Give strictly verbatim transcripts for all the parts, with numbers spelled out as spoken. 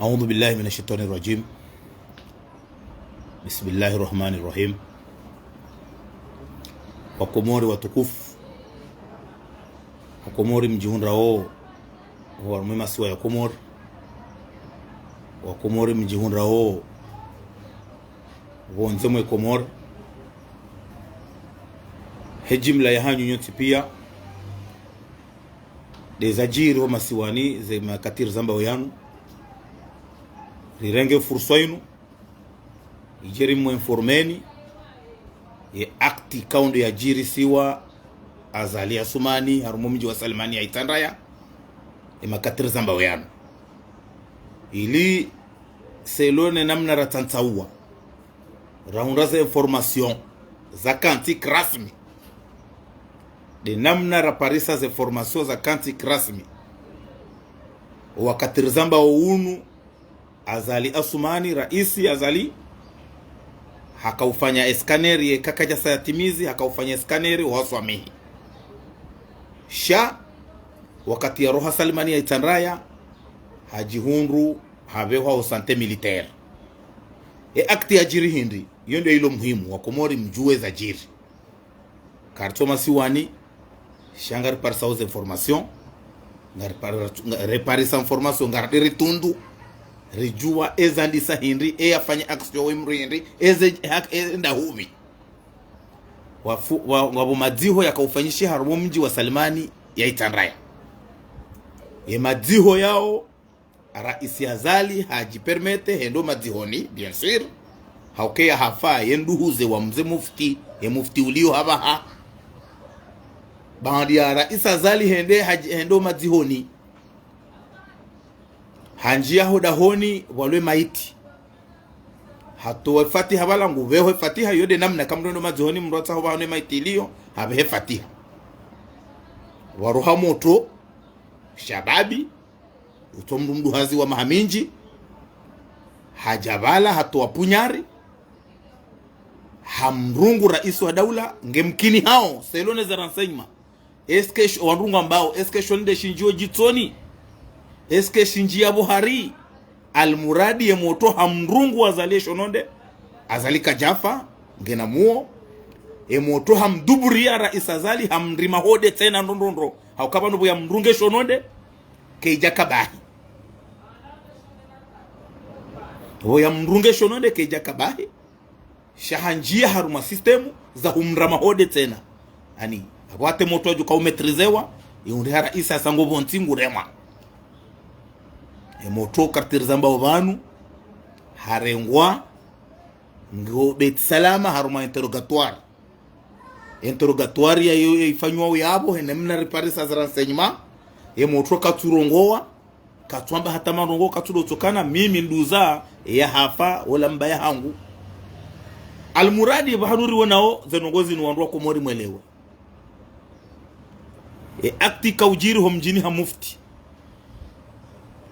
أعوذ بالله من الشيطان الرجيم. بسم الله الرحمن الرحيم. Wakomori watukufu, Wakomori mdjihundrao harumwa ye masiwa ya Komori, Wakomori mdjihundrao pvondze mwe Komori, he djimla yahanyu nyontsi pia, nde zadjiri ho masiwani ze makati rizambao yanu, rirenge furswa inu, idje rimwinformeni ye acte ikao ndo yadjirisiwa Azali Assoumani harumwa mdji wa Salimani ya Itsandraya, ye makati rizambao yanu. Ili selon ye namna ratsantsaua, rahundra ze information za kantsi kirasmi, nde namna raparisa ze information za kantsi kirasmi, wakati rizambao unu, Azali Assoumani, raisi Azali, hakaufanya scanner ye kakadjasa yatimizi, hakaufanya scanner waswamihi. Sha, wakati yaroha Salimani ya Itsandraya, hadjihundru hapvehwa ho santé militaire. Ye acte yadjiri hindri, iyo nde ilo muhimu, Wakomori mdjuwe zadjiri. Karitso masiwani, sha ngariparisao ze information, ngaripar-, nga-, reparisa information, ngaridiri tundu, ridjua ezandisa hindri, eyafanya action we mdru hindri, eze hak-, e ndahupvi. Wafu-, wa-, wapvo madziho yakaufanyishiha harumwa mdji wa Salimani ya Itsandraya. Ye madziho yao, raisi Azali hadjipermettre hende ho madzihoni, bien sûr. Hauka ye hafa ye nduhuze wa mze mufti, ye mufti ulio hapvaha. Baanda ya raisi Azali hende hadji-, hende ho madzihoni, handjia ho dahoni pvwalwa ye maiti. Hatowa fatiha pvala, ngupveho fatiha, iyo nde namna kamdru hende ho madzihoni mdru atsaho pvahanu ye maiti ilio, hapvehe fatiha. Waroha motro, shababi, utso mdru mduhazi wa maha mindji, hadja pvala hatowa punyari, hamrungu raisi wa daula, nge mkini hao, selon ze renseignements. Est-ce que sh-, wandru ngwambao, est-ce que shonde shindjio djitsoni? Est-ce que shindjia pvo hari? Almuradi ye motro hamrungu Azali ye shononde, Azali kadjafa, ngena muo. Ye motro hamduburia raisi Azali, hamrima hode tsena ndrondrondro. Hauka pvanu pvo yamrunge shononde, keidja kabahi. Pvo yamrunge shononde, keidja kabahi. Sha handjia harumwa système za humrama hode tsena. Ani, apvo hata ye motro wadjuka umaîtrisewa, iundri ha raisi hasa ngo pvontsi nguremwa. Ye motro wakati rizambao pvanu, harengwa, ngo Beit Salama harumwa interrogatoire. Interrogatoire ya, ya, ya ifanywa yapvo, he namna riparisa ze renseignements, ye motro katsurongoa, katsuamba hata marongo, katsudotsokana, mimi nduza, ye ya hafa, ola mbaya hangu. Almuradi, pvahanu riwonao, ze ndrongoo zinu wandru wa Komori mwelewe. Ye acte ikaudjiri ho mdjini ha mufti.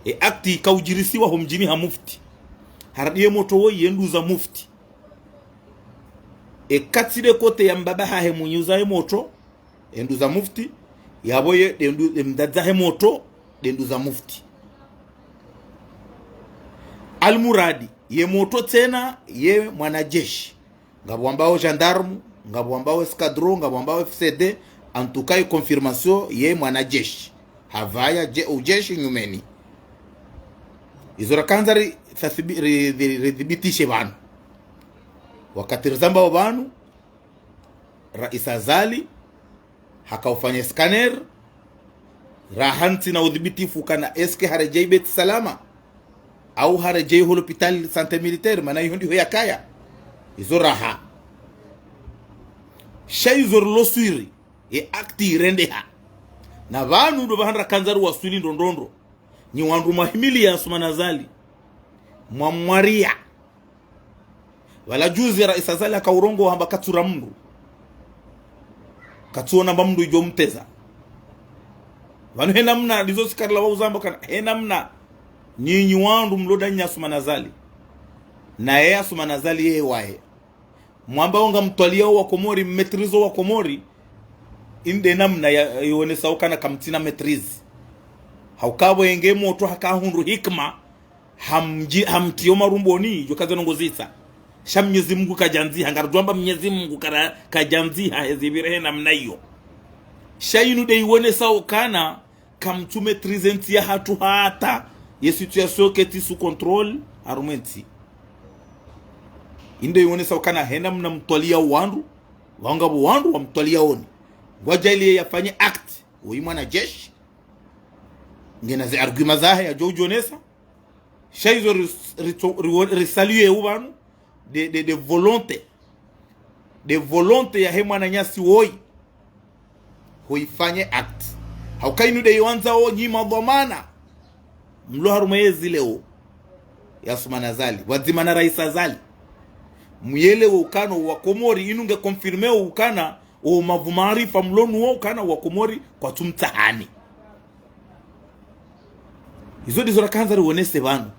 Ye acte ikaudjirisiwa ho mdjini ha mufti. Harudi ye motro woyi ye nduza mufti. Ye katsi nde côté ya mbaba hahe mwenye uza ye motro, ye nduza mufti, yapvo ye, nde ndu-, nde mdzadze he motro, nde nduza mufti. Almuradi, ye motro tsena, ye mwanajeshi. Ngapvo wambao gendarme, ngapvo wambao escadron, ngapvo wambao F C D, en tout cas, ye confirmation, ye mwanajeshi. Hapvaya je-, ujeshi nyumeni. Izo rakandza ri-, thathibi-, ri-, ri-, ridhibitishe pvanu. Wakati rizambao pvanu, raisi Azali, hakaufanya scanner, raha ntsina udhibitifu kana est-ce que haredjei Beit Salama, au haredjei ho l'hôpital santé militaire, mana iyo ndiho yakaya. Izo raha. Sha izo rilo swiri, ye acte irendeha. Na pvanu ndo pvahanu rakandza riwaswili ndrondrondro. Nyi wandru mwahimili ya Assoumani Azali, mwamwaria. Pvala juzi raisi Azali hakaurongoa hamba katsura mndru. Katsuona mba mndru idjo mteza. Pvanu he namna, ndizo sikarila wa uzamba kana, he namna, nyinyi wandru mloda nyi Assoumani Azali. Na ye Assoumani Azali ye waye. Mwamba onga mtwaliao wa Komori, mmaîtriseo wa Komori, inde namna ya, yaonesao kana kamtsina maîtrise. Hauka pvo yenge motro hakahundru hikima, hamdji-, hamtriyo marumboni, djo kaza nongozisa. Sha Mnyezi Mungu kadjandziha, ngaridjo amba Mnyezi Mungu kara-, kadjandziha, hezi pvire he namna iyo. Sha inu nde iwonesa ukana, kamtsu maîtriser ntsi yahatru hata, ye situation ketsi sous contrôle, harumwa entsi. Inu nde iwonesa ukana he namna mtwaliya wandru, wanga pvo wandru wamtwaliya oni. Ngwadjaaliye yafanye acte, woyi mwana jeshi, ngena ze arguments zahe yadjo udjonesa. Sha izo ri-, ri-, ri-, risaluer upvanu, de, de, de volonté. De volonté yahe mwananyasi woyi. Hoyifanye acte. Hauka inu nde iwandzao nyi madhwamana. Mlo harumwa yezi leo. Ya Assoumani Azali. Pvwadzima na Raisi Azali. Muyelewe ukana wa Komori inu nge confirmer ukana o mapvu maarifa mlo nuwo ukana wa Komori kwatsu mtsahani. Izo ndizo rakandza riwonese pvanu.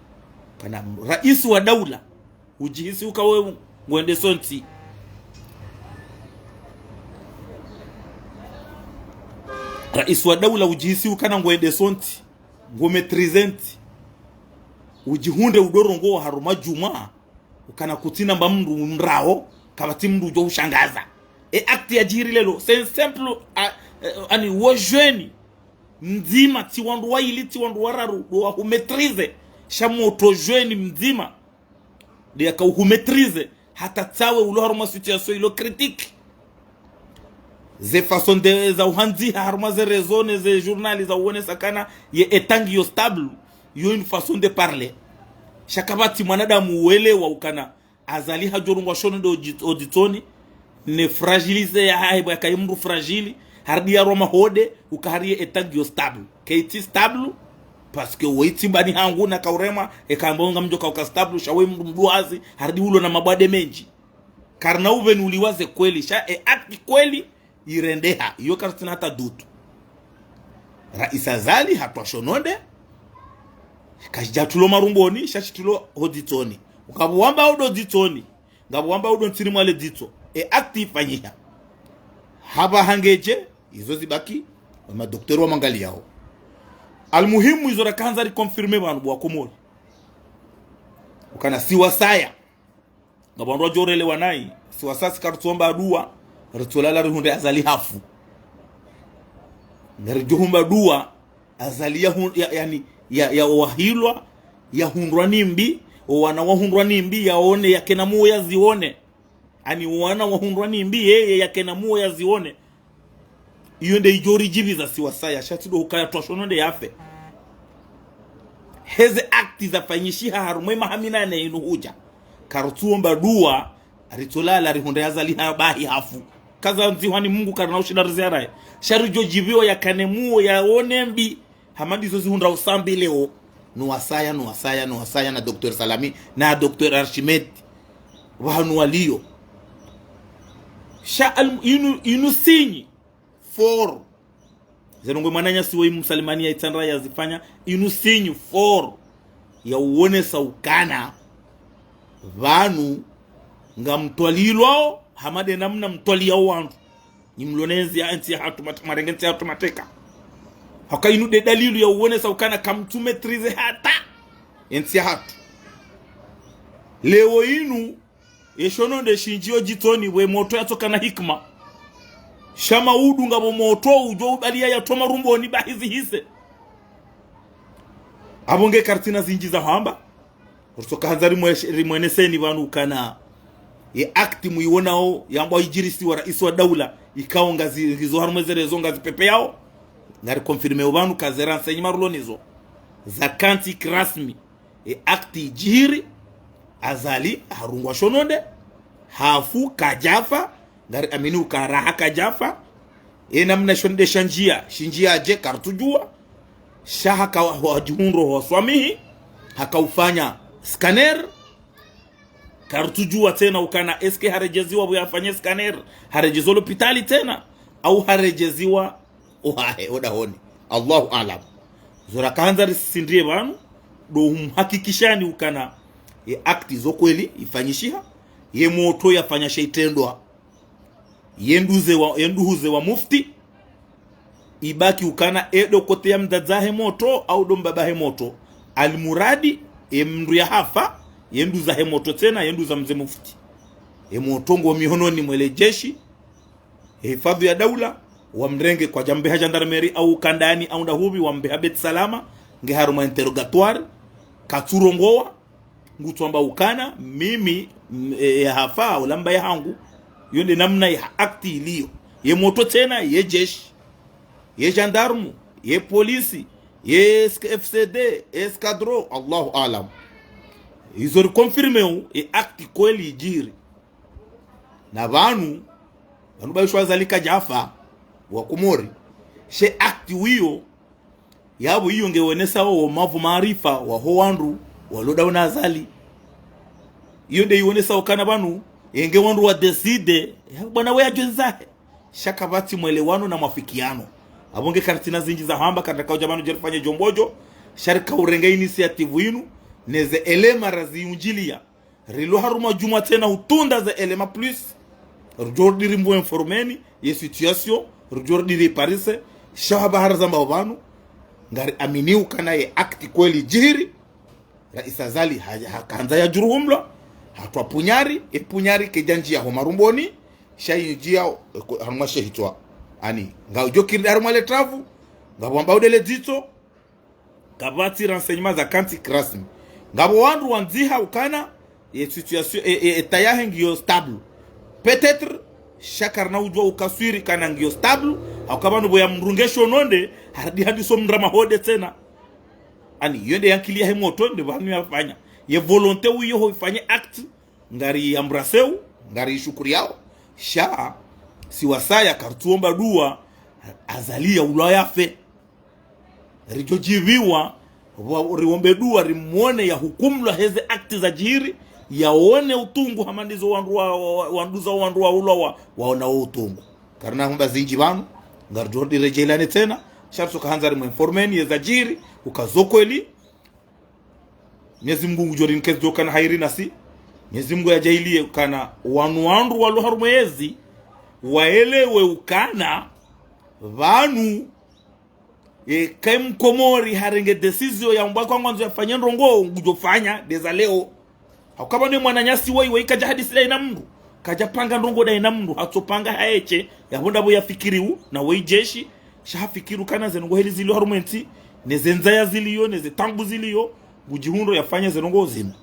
Kana raisi wa daula, udjihisi uka we ngwende sontsi. Raisi wa daula udjihisi ukana ngwende sontsi. Ngo maîtriser ntsi. Udjihundre udorongowa harumwa djumwa. Ukana kutsina mba mndru mrao, kapvatsi mndru udjo ushangaza. E acte yadjiri leo, c'est un simple, a, a, ani wo jeune. Mdzima, tsi wandru wayili, tsi wandru wararu, ndo wahu maîtriser. Sha motro jeune mdzima. Nde yaka uhu maîtriser. Hata tsawe ulo harumwa situation ilo critique. Ze façon de, za uhandziha harumwa ze réseaux ne ze journal za uwonesa kana ye état ngiyo stable. Yo une façon de parler. Sha kapvatsi mwanadamu uwelewa ukana Azali hadjorungwa shono nde odji-, oditsoni. Ne fragilité yahahe pvwa yakayi mndru fragile. Haridi yarwa mahode, uka hari ye état ngiyo stable. Ketsi stable, parce que woyi tsi mbani hangu na kaurema, eka ambao ngamdjo kauka stable, sha woyi mndru mduwazi, haridi ulo na mabwade mendji. Karina upveni uliwaze kweli, sha e acte kweli, irendeha, iyo karitsina hata dutu. Raisi Azali hatrwa shono nde, kashidja tulo marumboni, sha shitulo hoditsoni. Ngapvo wamba udo ditsoni, ngapvo wamba udo ntsini mwa le ditso. E acte ifanyiha. Hapvaha ngedje, izo zibaki, wa madoktera wa mangaliyao. Almuhimu izo rakandza ri confirmer pvanu bo wa Komori. Ukana si wasaya. Ngapvo wandru wadjo relewa nayi, si wasaya si karitsomba duwa, ritsolala rihundre Azali hafu. Ngaridjo humba duwa, Azali ya hun-, ya, yani, ya, ya wahilwa, yahundrwa ni mbi, owana wahundrwa ni mbi, yaone, yakena muo yazione. Ani owana wahundrwa ni mbi, yeye yakena muo yazione. Iyo nde idjo ridjiviza si wasaya, sha tsi ndo hukaya trwa shono nde yafe. Heze acte zafanyishiha harumwa e maha minane inu hudja. Karutsuomba duwa, ritsolala rihundre Azali ha-, bahi hafu. Kaza ndzihwa ni Mungu karina ushinda riziaraye. Sha ridjo djiviwa yakane muo yaone mbi. Hama ndizo zihundra usambi leo. No wasaya, no wasaya, no wasaya na docteur Salami, na docteur Archimède. Pvanu waliyo. Sha al-, inu, inu signe fort. Ze ndrongoo mwananyasi woyi msalimani ya itsandra yazifanya, inu signe fort ya uonesa ukana pvanu ngamtwalilwao, hama nde namna mtwaliyao wandru. Nyi mlo ne ntsi ya, ntsi yahatru mat-, mwarenge ntsi yahatru mateka. Haka inu nde dalilu ya uonesa ukana kamtsu maîtriser hata entsi yahatru. Leo inu, eshono nde shindjiyo djitsoni, we motro yatsokana hikima. Sha maudu ngapvo motro udjo ubaliya yatoma rumboni bahi zihise. Apvo nge karitsina zindji za hwamba. Rutsoka handza rimwe-, rimweneseni pvanu ukana ye acte muiwonao yambwa idjirisiwa raisi wa daula, ikao ngazi-, ngizo harumwa ze réseaux ngazipepeyao. Ngari confirmeo pvanu ka ze renseignements rulo nizo. Za kanti kirasmi. E acte idjiri, Azali harungwa shono nde, hafu kadjafa, ngari amini uka raha kadjafa. E namna shono nde shandjiya, shindjiya dje karitsudjuwa. Sha haka wa-, wadjihundro hwaswamihi, haka ufanya scanner. Karitsudjuwa tsena ukana est-ce que haredjeziwa pvo yafanye scanner, haredjeziwa lopitali tsena, au haredjeziwa ohahe, odahoni. Allahu aalam. Zo raka handza risindriye pvanu, ndo humhakikishani ukana ye acte zo kweli ifanyishiha, ye motro yafanya she itrendwa, ye nduze wa, ye nduhuze wa mufti, ibaki ukana e ndo kote ya mdzadze wahe motro, au ndo mbaba wahe motro. Almuradi, Ye mndru yahafa, yenduza he moto tsena, yenduza mze mufti. Ye moto ngo mihononi mwa le jeshi, ye hifadhu ya daula, wamrenge kwadjambeha gendarmerie au Kandani au ndahupvi, wambeha Beit Salama, nge harumwa interrogatoire, katsurongowa, ngutsamba ukana, mimi, m-, e, e, hafa, ulamba yahangu. Yo nde namna ya acte iliyo. Ye moto tsena, ye jeshi, ye gendarme, ye polisi, ye esk-, F C D, escadron, Allahu alam. Izo ri confirmé u, e acte kweli idjiri. Na pvanu, pvanu pvaishwa Azali kadjafa, wa Komori. She acte wiyo, yapvo iyo nge wonesa wo mavu maarifa, waho wandru, walo dauna Azali. Iyo nde iwonesa ukana pvanu, yenge wandru wa décidé, ya bwana we adjwe nzahe. Sha kapvatsi mwelewano na mwafikiano. Apvo nge karitsina zindji za hamba, karitsina kaudja pvanu djerifanye djombo djo, sha rika urenga initiative inu, neze éléments raziundjiliya. Rilo harumwa djumwa tsena hutunda ze éléments plus. Ridjo ridiri mbu informeni, ye situation, ridjo ridiri parise, sha hapva harazamba pvanu, ngari amini ukana ye acte kweli djiri, Raisi Azali ha, ha, kandza ya djuruhumlwa, hatrwa punyari, e punyari kedjandjiya ho marumboni, sha indjiya, e, ko, harumwa she hitswa. Ani, ngaudjo kiri harumwa le travu, ngapvo wamba ude le dzitso, kapvatsi renseignement za kantsi kirasmi. Ngapvo wandru wandziha ukana, ye situation, e, e, état yahe ngiyo stable. Peut-être, sha karina udjua ukaswiri kana ngiyo stable, hauka pvanu pvo ya mndru nge shononde, harudi handiso mndra mahode tsena. Ani, yo nde yankili yahe moto, nde pvanu yafanya. Ye volonté wiyo ho ifanye acte, ngari embrasser u, ngari ishukuriyao. Sha, si wasaya karitsuomba dua, Azali yaulwa yafe. Ridjo djiviwa, wa, riombe dua, rimwone yahukumlwa heze acte zadjiri, yaone utungu hama ndizo wandru wa, wa, wa, wanduza wandru waulwa wa, waona wo utungu. Karina hamba zindji pvanu, ngaridjo riredjeilane tsena, sha ritsoka handza rimwe informeni, ye zadjiri, uka zo kweli, Mwenyezi Mungu ngudjo rinikezi djo kana hairi nasi. Mwenyezi Mungu yadjaaliye kana wanu wandru walo harumwa yezi, waelewe ukana, pvanu, e, kayi mkomori harenge décision ya mbwa kwa ngwandzo yafanye ndrongo, ngudjo fanya, ndeza leo. Hauka pvanu ye mwananyasi woyi, woyi kadja hadisi dayi na mndru. Kadja panga ndrongo dayi na mndru. Hatsopanga haeshe, yapvo ndapvo yafikiri u, na woyi jeshi. Sha hafikiri ukana ze ndrongo heli ziliyo harumwa entsi, neze ndzaya ziliyo, neze taabu ziliyo, ngudjihundro yafanye ze ndrongo zinu.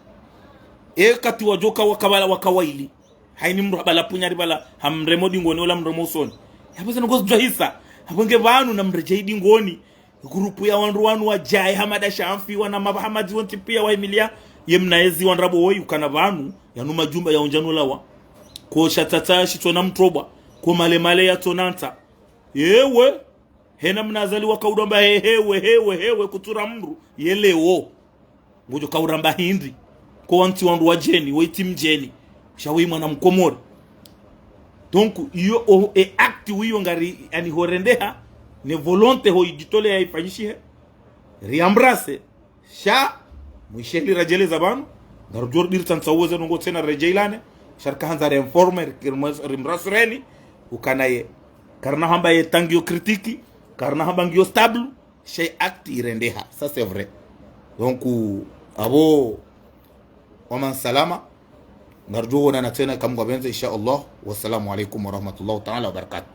E kati wadjoka waka pvala waka waili. Hayini mndru hapvala punyari pvala, hamremo dingoni, ola mremo usoni. Yapvo ze ndrongo zidjwa hisa. Hapvo nge pvanu na mredjeyi dingoni. Groupe ya wandru wanu wadjaye, Hamada Shamfi, wana mapva Hamadi wontsi piya wahimiliya, ye mna yezi wandrabo woyi, ukana pvanu, yanu majumba ya undjanu lawa. Ko shatsatsa shitsona mtrobwa, ko malemale yatsona ntsa. Ewe, hena mna Azali waka udjwamba he, hewe, hewe, hewe, kutsura mndru, ye leo. Ngudjo kauramba hindri. Ko wantsi wandru wadjeni, woyi tsi mdjeni. Sha woyi mwana mkomori. Donc, iyo, o, e acte wiyo ngari, ani horendeha, ne volonté ho idjitole ya ifanyishihe. Ri embrasser. Sha, mwishe heli radjeleza pvanu. Ngarudjo ridiri tsantsa uweze ndrongo tsena redjeilane. Sha rika handza ri informe, ri, ri, rimrasureni. Ukana ye. Karina hamba ye tangi yo critique. Karina hamba ngiyo stable. Sha acte irendeha, ça c'est vrai. Donc, apvo, wa man salama, ngarudjo wonana tsena eka Mungu yapvendze, insha Allah. Wassalamu alaikum warahmatullahi taala wabarakatuh.